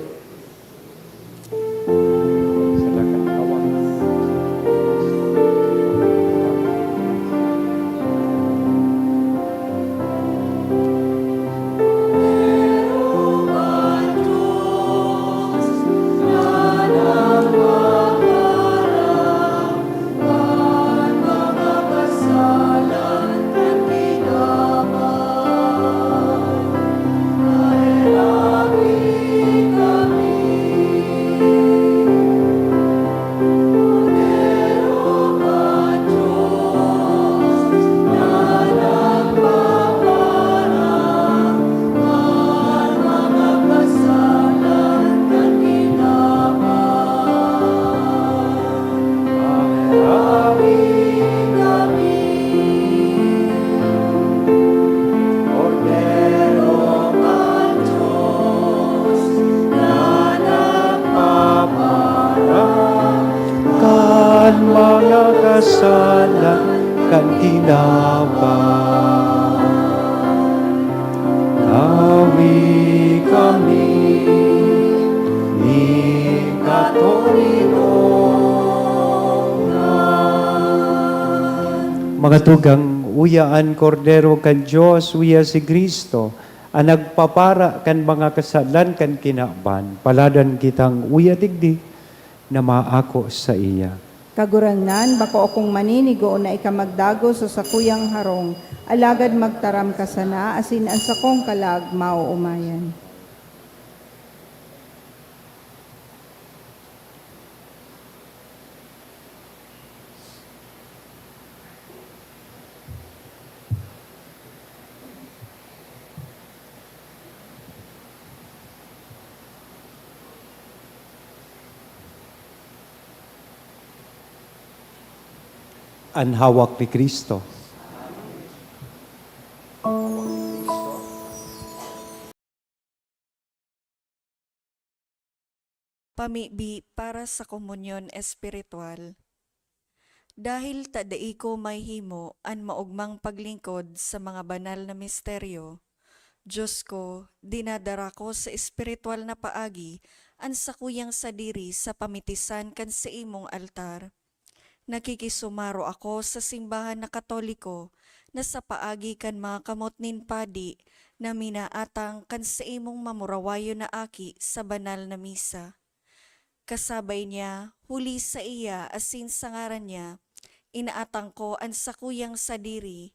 Mga tugang, uya an Kordero kan Dios, uya si Cristo, an nagpapara kan mga kasalan kan kinaban. Paladan kitang uya digdi na maako saiya. Kagurangnan, bako akong maninigo na ika magdagos sa sakuyang harong, alagad magtaram ka sana, asin an sakong kalag maoomayan. An hawak ni Cristo. Pamibi para sa komunyon espiritual. Dahil ta dai ko mahimo an maogmang paglingkod sa mga banal na misteryo, Dios ko, dinadara ko sa espiritual na paagi an sakuyang sadiri sa pamitisan kan saimong altar. Nakikisumaro ako sa simbahan na Katoliko na sa paagi kan mga kamot nin padi na minaatang kan saimong mamurawayon na aki sa banal na misa. Kasabay niya, huli saiya asin sa ngaran niya, inaatang ko an sakuyang sadiri.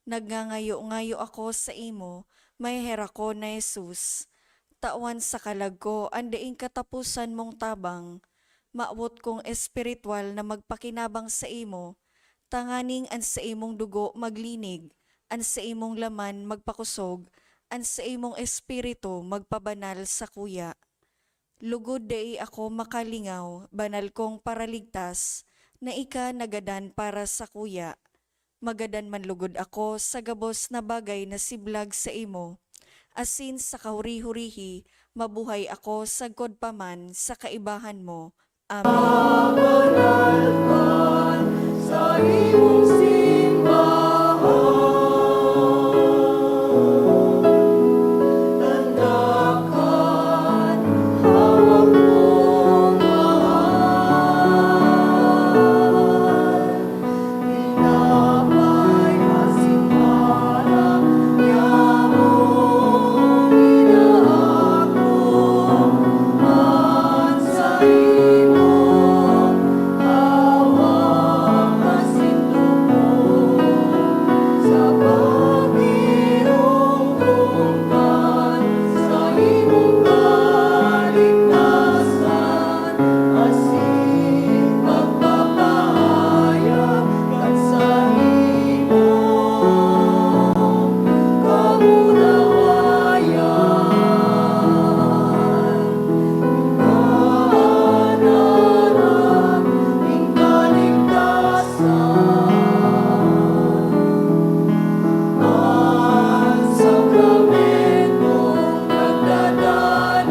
Nagngangayo-ngayo ako saimo, maheherakon na Jesus. Tawan sa kalag ko an daing kataposan mong tabang. Mawot kong espiritual na magpakinabang saimo, tanganing an saimong dugo maglinig, an saimong laman magpakosog, an saimong espiritu magpabanal sakuya. Lugod dai ako makalingaw, banal kong Paraligtas, na ika nagadan para sakuya. Magadan man lugod ako sa gabos na bagay na siblag saimo, asin sa kahuri-hurihi mabuhay ako sagkod pa man sa kaibahan mo. Amen. Pabanal kan saimong simbahan, tanda kan hawak mong mahal. Tinapay asin alak, yaon inaako an saimong hawak asin dugo, sa pagiromdom kan saimong kaligtasan. Asin pagpapahayag kan saimong kamurawayan. Pagkanan nin kaligtasan. An sakramentong nagdadalay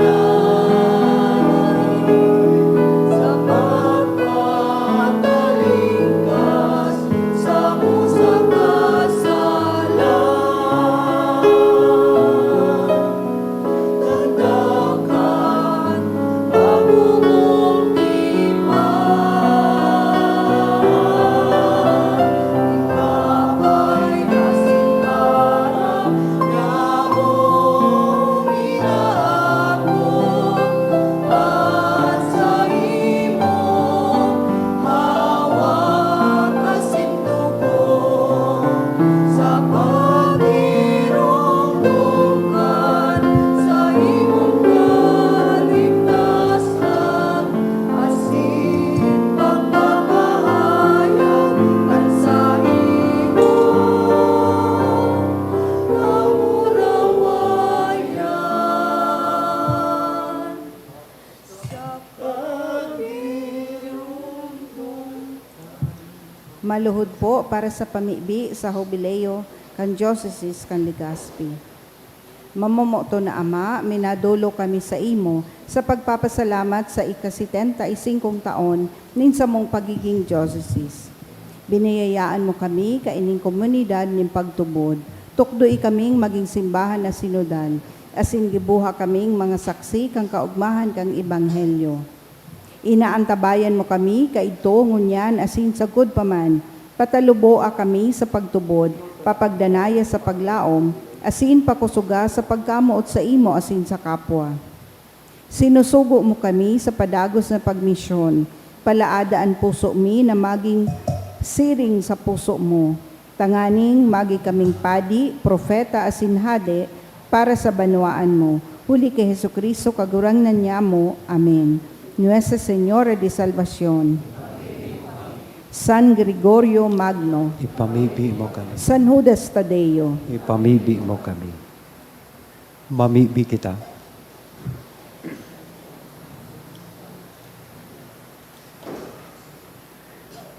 sa pagpapatalingkas samo sa kasalan. Tanda kan bagong tipan, ipapay asin harap, yaon inaako an saimong hawak asin dugo, sa pagiromdom kan saimong kaligtasan, asin pagpapahayag kan saimong kamurawayan. Maluhod po para sa pamibi sa Hubileo kan Diocese kan Legazpi. Mamomoton na Ama, minadolok kami saimo sa pagpapasalamat sa ika-setenta y singkong taon nin samong pagiging diocese. Biniyayaan mo kami kaining komunidad nin pagtubod. Tukdoy kaming magin simbahan na sinodal, asin gibuha kaming mga saksi kan kaogmahan kan Ebanghelyo. Inaantabayan mo kami kaidto, ngunyan asin sagkod pa man. Pataluboa kami sa pagtubod, papagdanaya sa paglaom, asin pakusoga sa pagkamoot saimo asin sa kapwa. Sinusugo mo kami sa padagos na pagmisyon. Palaada an puso mi na magin siring sa puso mo, tanganing magi kaming padi, propeta asin hade para sa banwaan mo. Huli ki Jesu-Cristo, Kagurangnan nyamo. Amen. Nuestra Señora de Salvacion. San Gregorio Magno. Ipamibi mo kami. San Judas Tadeo. Ipamibi mo kami. Mamibi kita.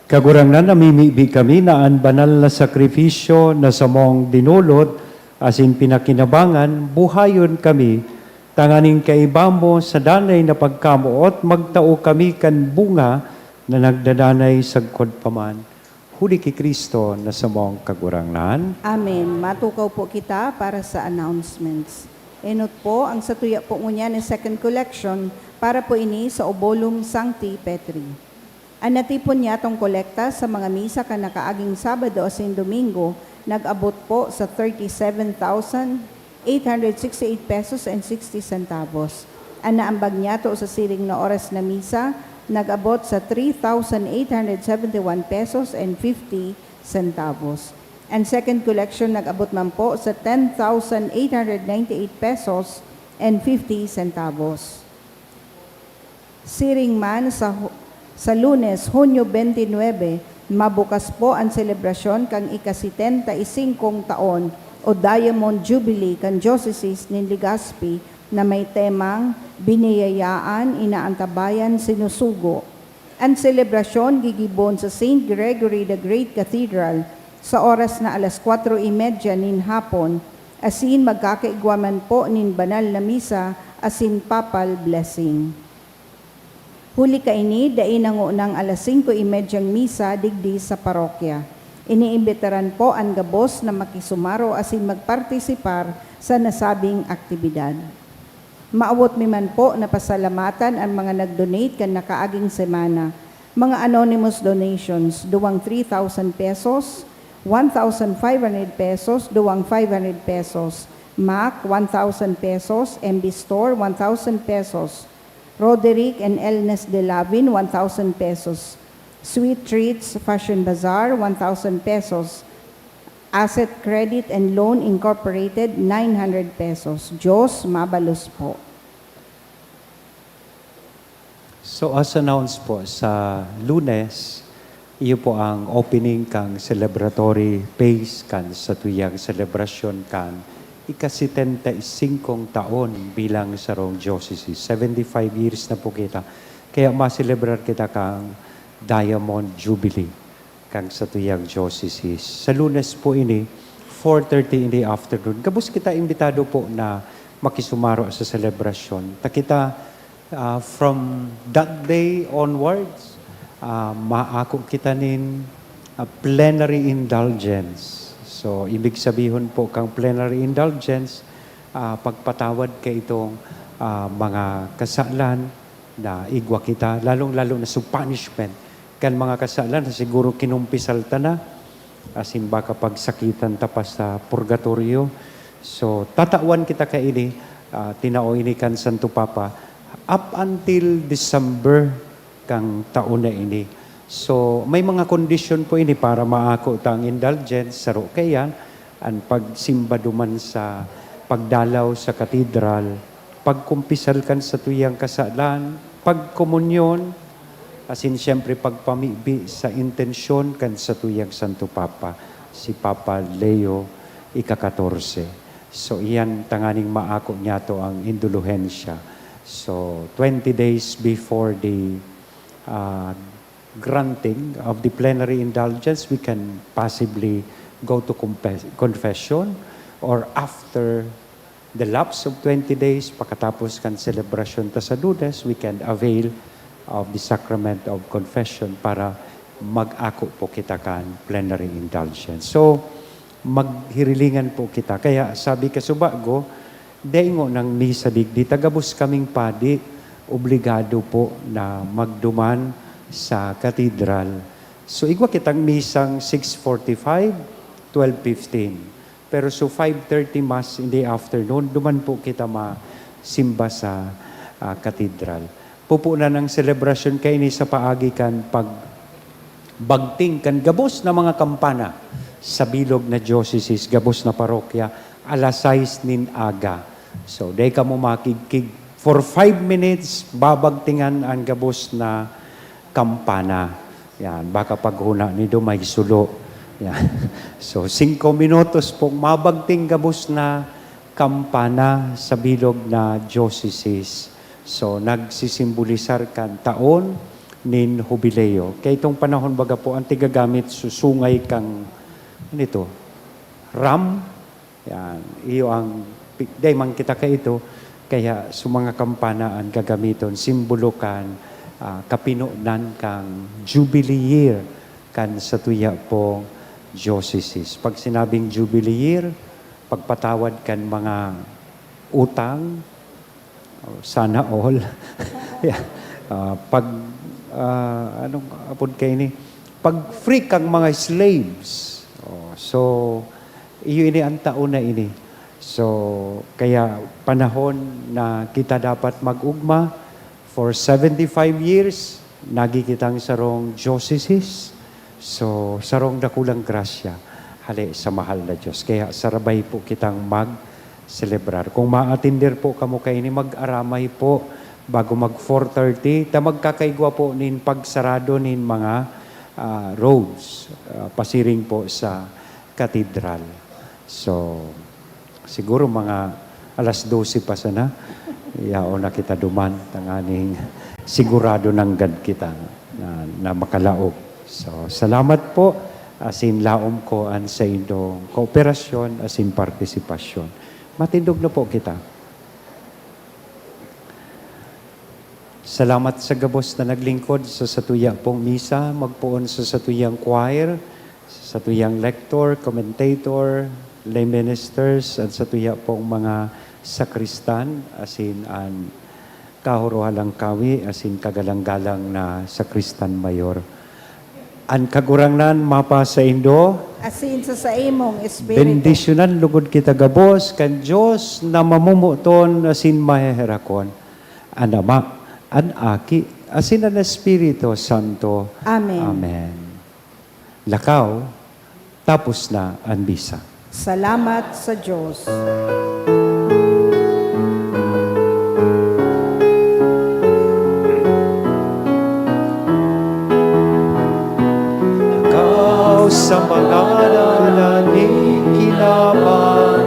Kagurangnan, namimibi kami na an banal na sakripisyo na samong dinulot asin pinakinabangan, buhayon kami, tanganing kaiba mo sa danay na pagkamoot, magtao kami kan bunga na nagdadanay sagkod pa man. Huli ki Cristo na samong Kagurangnan. Amen. Matukaw po kita para sa announcements. Enot po, ang satuya po ngunyan na second collection para po ini sa Obolum Sancti Petri. An natipon niyatong kolekta sa mga misa kan nakaaging Sabado asin Domingo nag-abot po sa thirty-seven thousand eight hundred sixty-eight pesos and sixty centavos. An naambag niyato sa siring na oras na misa nag-abot sa three thousand eight hundred seventy-one pesos and fifty centavos. An second collection nag-abot man po sa ten thousand eight hundred ninety-eight pesos and fifty centavos. Siring man sa Hu-, sa Lunes, Hunyo twenty-nine, mabukas po an selebrasyon kan ika-setenta y singkong taon o Diamond Jubilee kan Diocese nin Legazpi na may temang Biniyayaan, Inaantabayan, Sinusugo. An selebrasyon gigibon sa Saint Gregory the Great Cathedral sa oras na alas kwatro y medya nin hapon, asin magkakaigwa man po nin banal na misa asin papal blessing. Huli kaini, dai nangonang alas singko y medyang misa digdi sa parokya. Iniimbitaran po an gabos na makisumaro asin magpartisipar sa nasabing aktibidad. Maawot mi man po na pasalamatan an mga nag-donate kan nakaaging semana. Mga anonymous donations, duwang three thousand pesos, one thousand five hundred pesos, duwang five hundred pesos, Mac, one thousand pesos, M B Store, one thousand pesos, Roderick and Elnes de Lavin, one thousand pesos, Sweet Treats Fashion Bazaar, one thousand pesos, Asset Credit and Loan Incorporated, nine hundred pesos. Diyos mabalos po. So, as announced po, sa Lunes, iyo po ang opening kan celebratory phase kan satuyang selebrasyon kan ika-setenta y singkong taon bilang sarong diocese. Seventy-five years na po kita. Kaya maselebrar kita kan Diamond Jubilee kan satuyang diocese. Sa Lunes po ini, four thirty in the afternoon. Gabos kita imbitado po na makisumaro sa selebrasyon. Ta kita, ah, from that day onwards, ah, maako kita nin, ah, plenary indulgence. So, ibig sabihon po kang plenary indulgence, ah, pagpatawad kaitong, ah, mga kasalan na igwa kita, lalong-lalo na sa punishment kan mga kasalan na siguro kinumpisal ta na, asin baka pagsakitan ta pa sa purgatorio. So, tatawan kita kaini, ah, tinao ini kan Santo Papa, up until December kan taon na ini. So, may mga kondisyon po ini para maako ta ang indulgence. Saro kaiyan, an pagsimba duman sa pagdalaw sa katedral, pagkumpisal kan satuyang kasalan, pagkomunyon, asin siyempre pagpamibi sa intensyon kan satuyang Santo Papa, si Papa Leo ika-katorse. So, iyan tanganing maako niyato ang indulhensya. So, twenty days before the, ah, granting of the plenary indulgence, we can possibly go to confess-, confession, or after the lapse of twenty days, pakatapos kan selebrasyon ta sa Lunes, we can avail of the sacrament of confession para mag-ako po kita kan plenary indulgence. So, maghirilingan po kita. Kaya sabi kasubago, dai ngunang misa digdi, ta gabos kaming padi, obligado po na magduman sa katedral. So, igwa kitang misang six forty-five, twelve fifteen. Pero so five thirty Mass in the afternoon, duman po kita masimba sa, ah, katedral. Pupunan ang selebrasyon kaini sa paagi kan pagbagting kan gabos na mga kampana sa bilog na diocese, gabos na parokya, alas sais nin aga. So, dai kamo makigkig. For five minutes, babagtingan ang gabos na kampana. Yan, baka paghuna nindo may sulo. Yan. So, singko minutos pong mabagting gabos na kampana sa bilog na diocese. So, nagsisimbolisar kan taon nin Hubileo. Kaya itong panahon, baga po, ang tigagamit susungay kang, ano ito? Ram? Yan. Iyo ang, pi-, dai man kita kaito, kaya sa mga kampana an gagamiton, simbolo kan, ah, kapinonan kan Jubilee Year kan satuya pong diocese. Pag sinabing Jubilee Year, pagpatawad kan mga utang, oh, sana all. Yeah. Ah, pag, ah, anong apod kaini? Pag-free kang mga slaves. Oh, so, iyo ini ang taon na ini. So, kaya panahon na kita dapat mag-ugma. For seventy-five years, nagi kitang sarong diocese. So, sarong dakulang grasya hale sa mahal na Diyos. Kaya sarabay po kitang mag-celebrar. Kung maatender po kamo kaini, mag-aramay po bago mag four thirty, ta magkakaigwa po nin pagsarado nin mga, ah, roads, ah, pasiring po sa katedral. So, siguro mga alas dose pa sana, yaon na kita duman, tanganing sigurado nanggad kita na, na makalaog. So, salamat po, asin laom ko an saindong kooperasyon asin partisipasyon. Matindog na po kita. Salamat sa gabos na naglingkod sa satuya pong misa, magpoon sa satuyang choir, sa satuyang lector, commentator, lay ministers, at satuya pong mga sakristan, asin an kahorohalang kawi, asin kagalang-galang na sakristan mayor. An Kagurangnan mapasaindo. Asin sa saimong espiritu. Bendisyonan lugod kita gabos kan Dios na mamomoton asin maheherakon, an Ama, an Aki, asin an Espiritu Santo. Amen. Amen. Lakaw, tapos na an misa. Salamat sa Dios. Ikaw sa mga dala ni kinaban,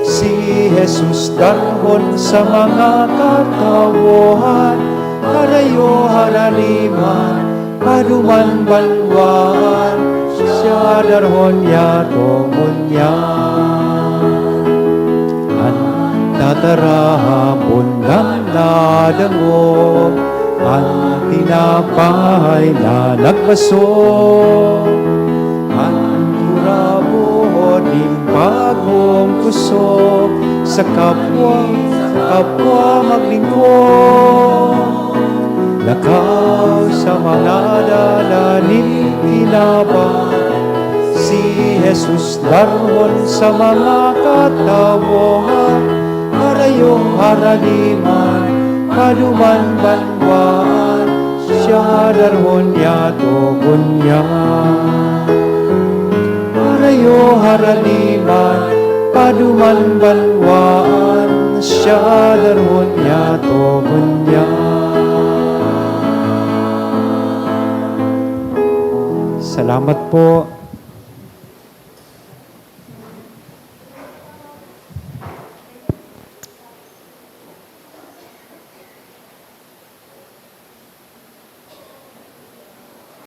si Jesus darhon sa mga katawohan, harayo haraniman, paduman banwaan, siya darhon yato ngunyan. An tatarahapon na nadangog, an tinapay na nagbasog, an turabo nin bagong kusog, sa kapwa, sa kapwa maglingkod. Lakaw sa mga dala nin kinaban, si Jesus darhon sa mga katawohan, harayo haraniman, paduman banwaan, siya darhon yato ngunyan. Harayo haraniman, paduman banwaan, siya darhon yato ngunyan. Salamat po.